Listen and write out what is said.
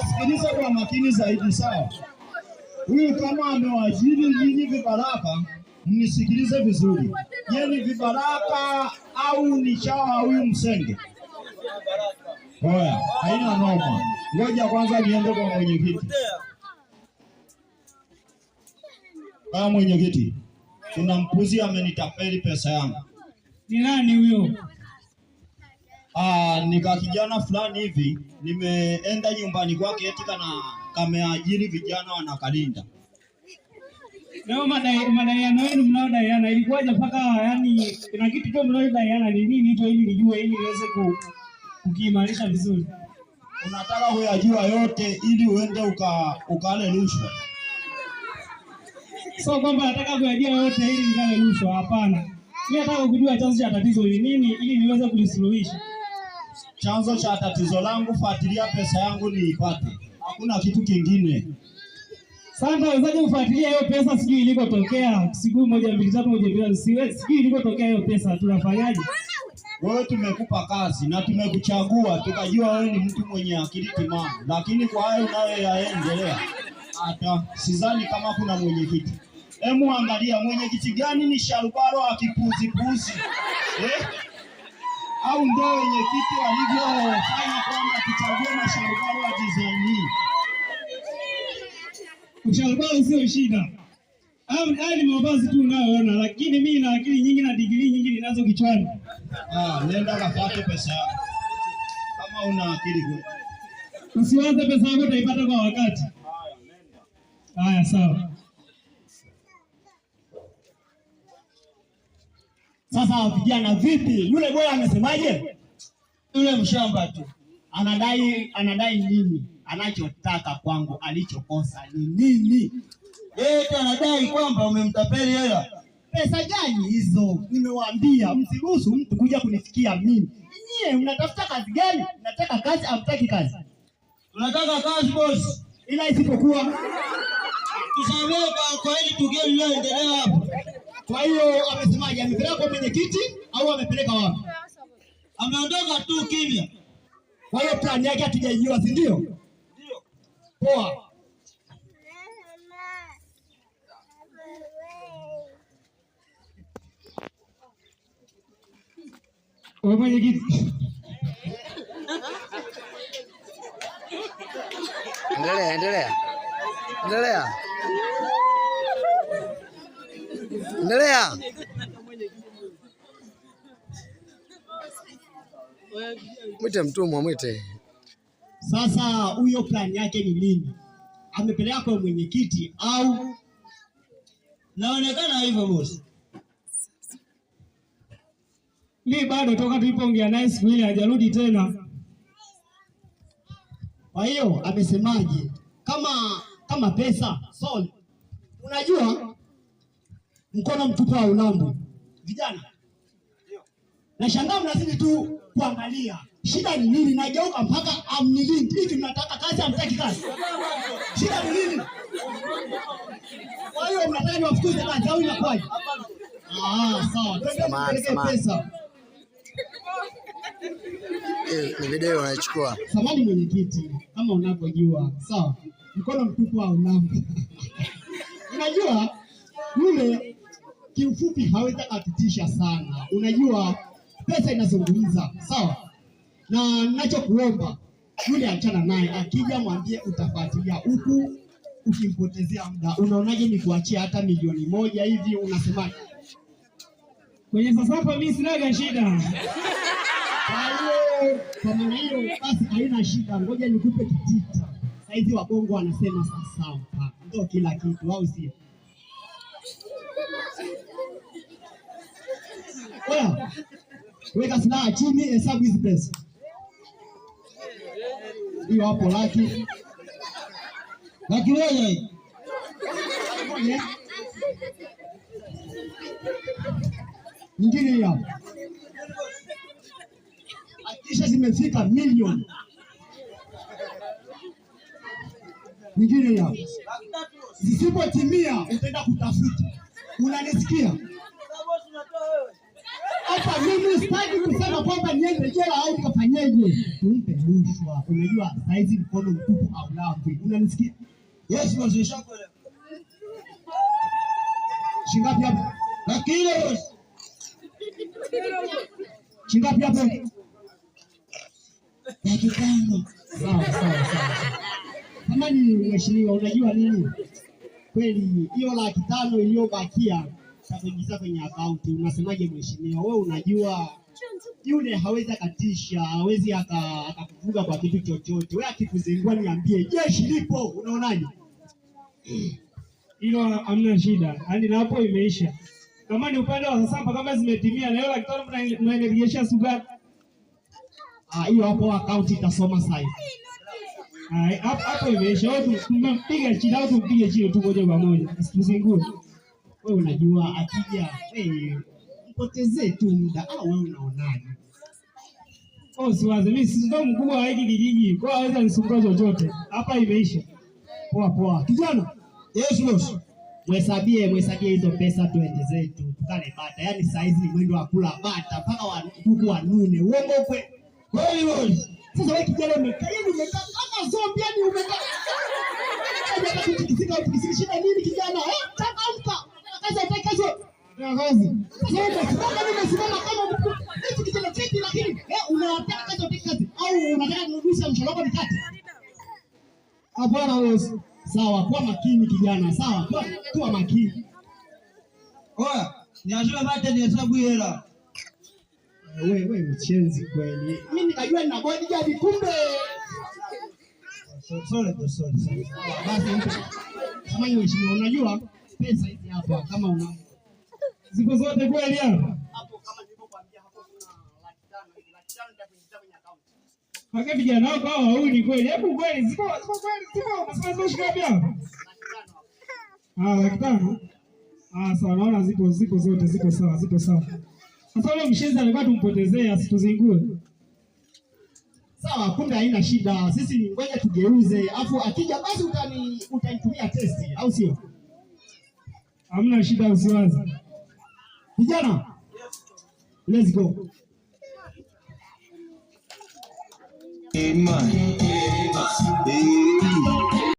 Sikiliza kwa makini zaidi, sawa? Huyu kama amewaajiri nyinyi vibaraka, mnisikilize vizuri. Je, ni vibaraka au ni chawa huyu msenge? Oya, haina noma. Ngoja kwanza niende kwa mwenyekiti. Kama mwenyekiti, kuna mpuzi amenitapeli pesa yangu. Ni nani huyo? Ah, nika kijana fulani hivi nimeenda nyumbani kwake eti kana kameajiri vijana wanakalinda. Leo madaiano yenu mnaodaiana ilikuwaje mpaka yani kuna kitu tu mnaodaiana ni nini hicho ili nijue ili niweze kukiimarisha vizuri. Unataka kuyajua yote ili uende ukale rushwa. Sio kwamba nataka kuyajua yote ili nikale rushwa, hapana. Mimi nataka kujua chanzo cha tatizo ni nini ili niweze kulisuluhisha. Chanzo cha tatizo langu, fuatilia pesa yangu niipate, hakuna kitu kingine. Sasa nitawezaje kufuatilia hiyo pesa sijui ilikotokea? Siku moja mbili tatu moja mbili tatu, sijui ilikotokea hiyo pesa, tunafanyaje? Wewe tumekupa kazi na tumekuchagua tukajua wewe ni mtu mwenye akili timamu, lakini kwa hayo unayoyaendelea, hata sidhani kama kuna mwenyekiti. Hemu angalia mwenyekiti gani ni sharubaro akipuzipuzi eh? Au ndio wenyekiti walivyofanya kwamba tuchague masharubaro wa design hii? Usharubaro sio shida. Haya ni mavazi tu unayoona, lakini mimi na akili nyingi na digrii nyingi ninazo kichwani. Ah, nenda kafate pesa yako kama una akili kweli. Usiwaze pesa yako utaipata kwa wakati. Haya, sawa. Sasa vijana, vipi? Yule boya amesemaje? Yule mshamba tu. Anadai nini? Anachotaka kwangu alichokosa ni nini? Yeye eti anadai kwamba umemtapeli hela. Pesa gani hizo? Nimewaambia msiruhusu mtu kuja kunifikia mimi. Nyie mnatafuta kazi gani? Mnataka kazi, hamtaki kazi? Tunataka kazi boss. Ila isipokuwa Tusamehe kwa hili tukio lililoendelea hapa. kwa hiyo amesemaje? Amepeleka kwa mwenyekiti au amepeleka wapi? Ameondoka tu kimya. Kwa hiyo plani yake hatujaijua, si ndio? Poa. Wewe mwenyekiti. Endelea, endelea, endelea, endelea. Mwite mtumwa, mwite. Sasa huyo plani yake ni nini? Amepeleka kwa mwenyekiti au Naonekana hivyo boss. Mimi bado toka tulipoongea naye siku ile hajarudi tena. Kwa hiyo amesemaje? Kama pesa sol, unajua mkono mtupu haulambwi. Vijana, nashangaa mnazidi tu kuangalia, shida ni nini? Nageuka mpaka amnilindi hivi, mnataka kazi hamtaki kazi? Shida ni nini? Kwa hiyo mnataka niwafukuze kazi au inakuwaje? Ah, sawa, twende Samahani, tupeleke samahani. pesa. Ni video unaichukua. Samahani mwenyekiti, kama unavyojua, sawa, mkono mtupu haulambwi. Unajua yule kiufupi hawezi akatutisha sana. Unajua pesa inazungumza, sawa. Na ninachokuomba yule achana naye, akija mwambie utafuatilia huku ukimpotezea muda. Unaonaje nikuachie hata 1,000,000 hivi, unasemaje? Kwenye sasa hapa mimi sinaga shida. Kwa hiyo kwa maana hiyo basi haina shida, ngoja nikupe kitita. Saizi wabongo wanasema sasampa ndio kila kitu, au sio? Oya, weka silaha chini, hesabu hizi pesa. Hiyo hapo laki 100,000 hii. moja, nyingine hiyo hapo. Hakikisha zimefika milioni. Nyingine hiyo hapo. Zisipotimia utaenda kutafuta. Unanisikia? Hapa mimi sitaki kusema kwamba niende jela au nikafanyeje. Tumpe rushwa. Unajua saizi mkono mtupu haulambwi. Unanisikia? Yes boss, nishakuelewa. Shingapi hapo? 400,000 boss. Shingapi hapo? 500,000. Sawa sawa sawa. Samahani mheshimiwa, unajua nini? Kweli hiyo 500,000 iliyobakia takuingiza kwenye akaunti. Unasemaje mheshimiwa? Wewe unajua yule hawezi akatisha, hawezi akakuvuga kwa kitu chochote. Wewe akikuzingua niambie, jeshi lipo. Unaonaje? Hilo hamna shida, yaani na hapo imeisha. Kama ni upande wa sasa kama zimetimia na hiyo 500,000 mnairejesha sugari. Ah, hiyo hapo akaunti itasoma sasa. Hapo imeisha. Wewe tumempiga chini au tumpige chini tu moja kwa moja. Asituzingue. Wewe unajua akija wewe mpotezee tu muda. Ah, wewe unaonaje? Oh, siwaze mimi si ndo mkubwa wa hiki kijiji. Kwa hiyo hawezi anisumbua chochote. Hapa imeisha. Poa poa. Kijana, Yes boss. mhesabie hizo pesa tuende zetu tukale bata. Yaani saa hizi ni mwendo wa kula bata mpaka ndugu wanune. Uongo kweli? Kweli boss. Sasa wewe kijana umekaa, yaani umekaa kama zombie, yaani umekaa. Unataka kutikisika utikisika, shida nini kijana? Changamka. Kazi haitaki kazi. Nataka kazi. Sasa wewe umesimama, mimi nimesimama kama mtu. Hichi kijana cheti lakini unataka kazi hautaki kazi au unataka nirudishe mshahara wako nikate? Hapana boss. Sawa, kuwa makini kijana, sawa, kuwa makini. Oya, niazime bata nihesabu hela. Wewe mchenzi kweli. Mimi nikajua nina bodyguard kumbe. Sorry boss, sorry. Basi samahani mheshimiwa, unajua pesa hizi hapa kama una Ziko zote kweli hapa? hapo kama nilivyokuambia hapo kuna 500,000 hivi, 500,000 nitakuingizia kwenye account. Paka vijana wako hao hauni kweli. Hebu kweli ziko kweli ziko unasema ziko shilingi ngapi hapa? 500,000 hapo. Ah, 500,000. Ah, sawa naona ziko zote ziko sawa, ziko sawa. Sasa yule mshenzi alikuwa tumpotezee asituzingue. Sawa, kumbe haina shida. Sisi ngoja tugeuze, afu akija basi utanitumia testi, au sio? Hamna shida usiwaze. Vijana, let's go. Money.